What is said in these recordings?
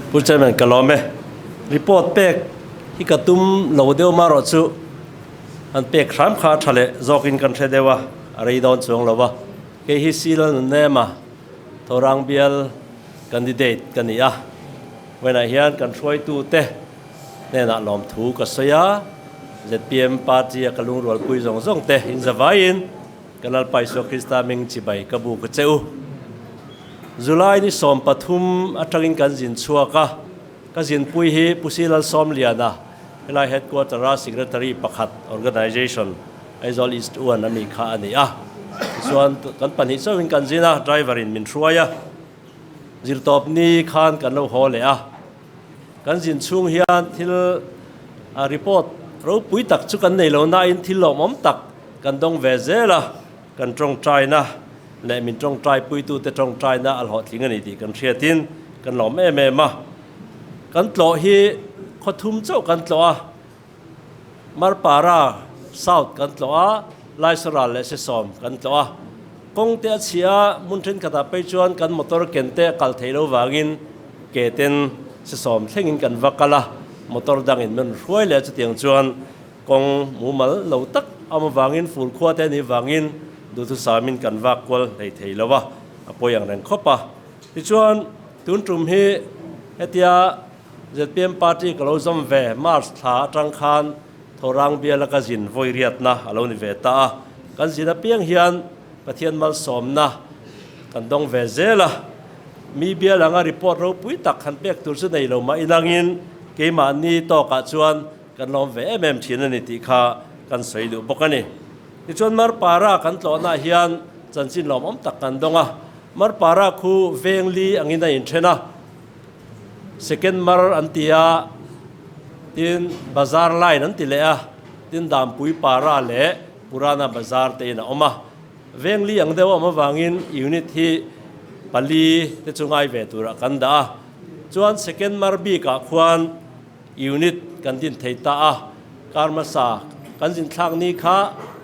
Pu Chairman ka lawm e. Report pek hi ka tum lo deuh marawh chu an pek hram kha a tha leh zawkin kan hre deuh a, a rei dawn chuang lo a. Kei hi Sila Nunema Thorang bial candidate ka ni a, vawiinah hian kan hruaitute hnenah lawmthu ka sawi a, zpm party a ka lungrualpui zawng zawng te inzavaiin Ka Lalpa Isua Krista hming chibai ka bu ka che u. July ni 13 atangin kan zin chhuak a, ka zinpui hi Pu Si Lalsawmliana, helai headquarter a secretary pakhat organization Aizawl East One a mi kha a ni a. Tichuan kan pahnih chauhin kan zin a, driver in min hruai a, zirtawp ni khan kan lo haw leh a. Kan zin chhung hian thil report ropui tak chu kan nei lo nain thil lawmawm tak kan dawng ve zel a, kan tawngtaina leh min tawngtaipuitute tawngtaina a hlawhtling a ni tih kan hriatin kan lawm em em a. Kan tlawh hi khawthum chauh kan tlawh a, Marpara South kan tlawh a, Laisaral leh Sesawm kan tlawh a. Kawng te a chhia a, hmun thenkhatah phei chuan kan motor ken te a kal theih lo vangin ke ten Sesawm thlengin kan va kal a, motor dangin min hruai leh chutiang chuan kawng mumal lo tak awm avangin fur khua te anih vangin duhthusamin kan vak kual hlei thei lo a, a pawi ang reng khawp a. Tichuan tun tum hi hetia zpm party ka lo zawm ve March thla atang khan Thorang biala ka zin vawi riatna a lo ni ve ta a, kan zin apiang hian Pathian malsawmna kan dawng ve zel a, mi bial anga report ropui tak han pek tur chu nei lo mah inangin keimahni tawkah chuan kan lawm ve em em thin a ni tih kha kan sawi duh bawk a ni. Tichuan Marpara kan tlawhnah hian chanchin lawmawm tak kan dawng a, Marpara khu veng li angin a inthen a, Second mar an ti a, tin Bazar line an ti leh a, tin Dampui Para leh Purana Bazar te in a awm a. Veng li ang deuh a awm avangin unit hi pali te chu ngai ve turah kan dah a. Chuan second mar bikah khuan unit kan din thei ta a, kar hmasa kan zin thlak ni kha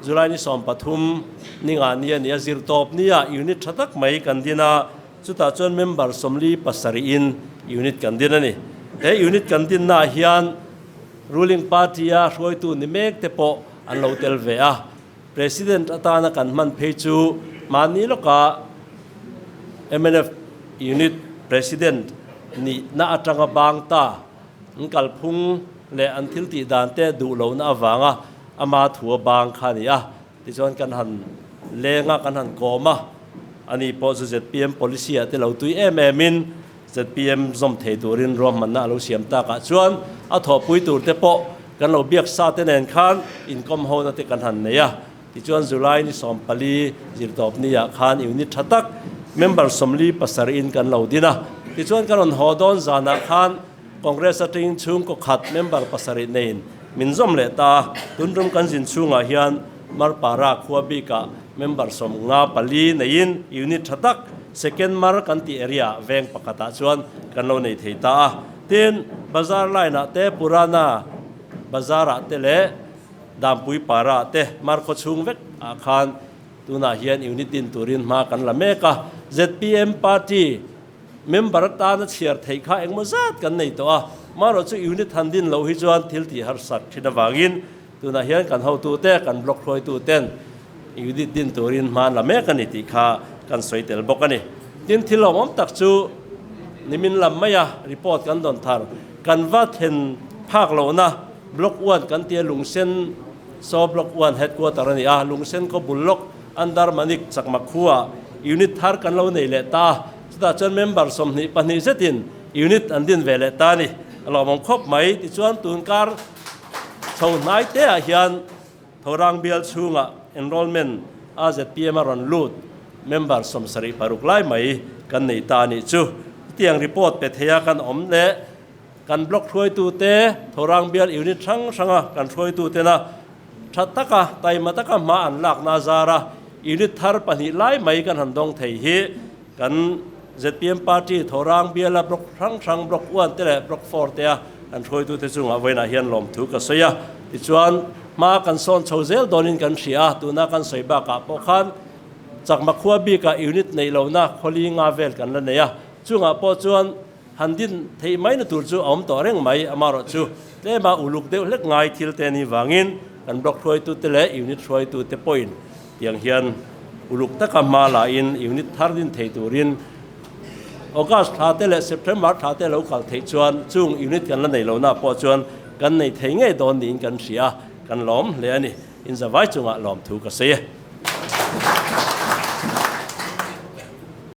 July ni 13 ni nga ni a ni a, zirtawp nia unit tha tak mai kan din a. Chutah chuan member 47 in unit kan din a ni. He unit kan dinnaah hian ruling party-a hruaitu ni mek te pawh an lo tel ve a. President atana kan hman phei chu mahni lawka mnf unit president nihna atanga bang ta an kalphung leh an thil tih dan te duh lohna avanga ama thua bang kha a ni a. Tichuan kan han leng a, kan han kawm a, ani pawh chu zpm policy ah te lo tui em em in zpm zawm thei turin ruahmanna a lo siam takah chuan a thawhpui tur te pawh kan lo biak sa te nen khan inkawm hona te kan han nei a. Tichuan July ni 14 zirtawp ni ah khan unit tha tak member 47 in kan lo din a. Tichuan kan rawn haw dawn zanah khan Congress atangin chhungkaw khat member pasarih neiin min zawm leh ta a, tuntum kan zin chhungah hian Marpara khua bikah member 54 neiin unit tha tak second mar kan tih area ah veng pakhatah chuan kan lo nei thei ta a. Tin, Bazar line ah te Purana Bazar ah te leh Dampui Para ah te mar khaw chhung vek ah khan tunah hian unit din turin hma kan la mek a. Zpm party Member atana chhiar theih kha engmaw zat kan nei tawh a, marawh chu unit han din loh hi chuan thil tih harsak thin avangin tunah hian kan hotute, kan block hruaituten unit din turin hma an la mek a ni tih kha kan sawi tel bawk a ni. Tin, thil lawmawm tak chu nimin lam maia report kan dawn thar, kan va thlen phak lohna block one kan tia Lungsen saw block one headquarter a ni a, Lungsen khaw bul lawk Andar Manik Chakma khua unit thar kan lo nei leh ta a, chutah chuan member 22 zetin unit an din ve leh ta a ni. A lawmawm khawp mai. Tichuan tun kar chho hnai te ah hian Thorang bial chhungah enrollment a zpm a rawn lut member 76 lai mai kan nei ta a nih chu. Chutiang report pe theia kan awm leh kan block hruaitute Thorang bial unit hrang hranga kan hruaitutena Tha taka, taima taka hma an lakna zara unit thar pahnih lai mai kan han dawng thei hi kan zpm party Thorang biala block hrang hrang block one te leh block four te a kan hruaitute chungah vawiinah hian lawmthu ka sawi a. Tichuan hma kan sawn chho zel dawnin kan hria a, tuna kan sawi bakah pawh khan Chakma khua bikah unit neih lohna khawli nga vel kan la nei a, chungah pawh chuan. Han din theih mai na tur chu a awm tawh reng mai, amaherawhchu tlema uluk deuh hlek ngai thil te ni vangin kan block hruaitute leh unit hruaitute pawhin tiang hian uluk taka hma lahin unit thar din thei turin August thla te leh September thla te lo kal theih chuan chung unit kan la nei lohna pawh chuan kan nei thei ngei dawn niin kan hria, kan lawm hle a ni. Inzavai chungah lawmthu ka sawi e.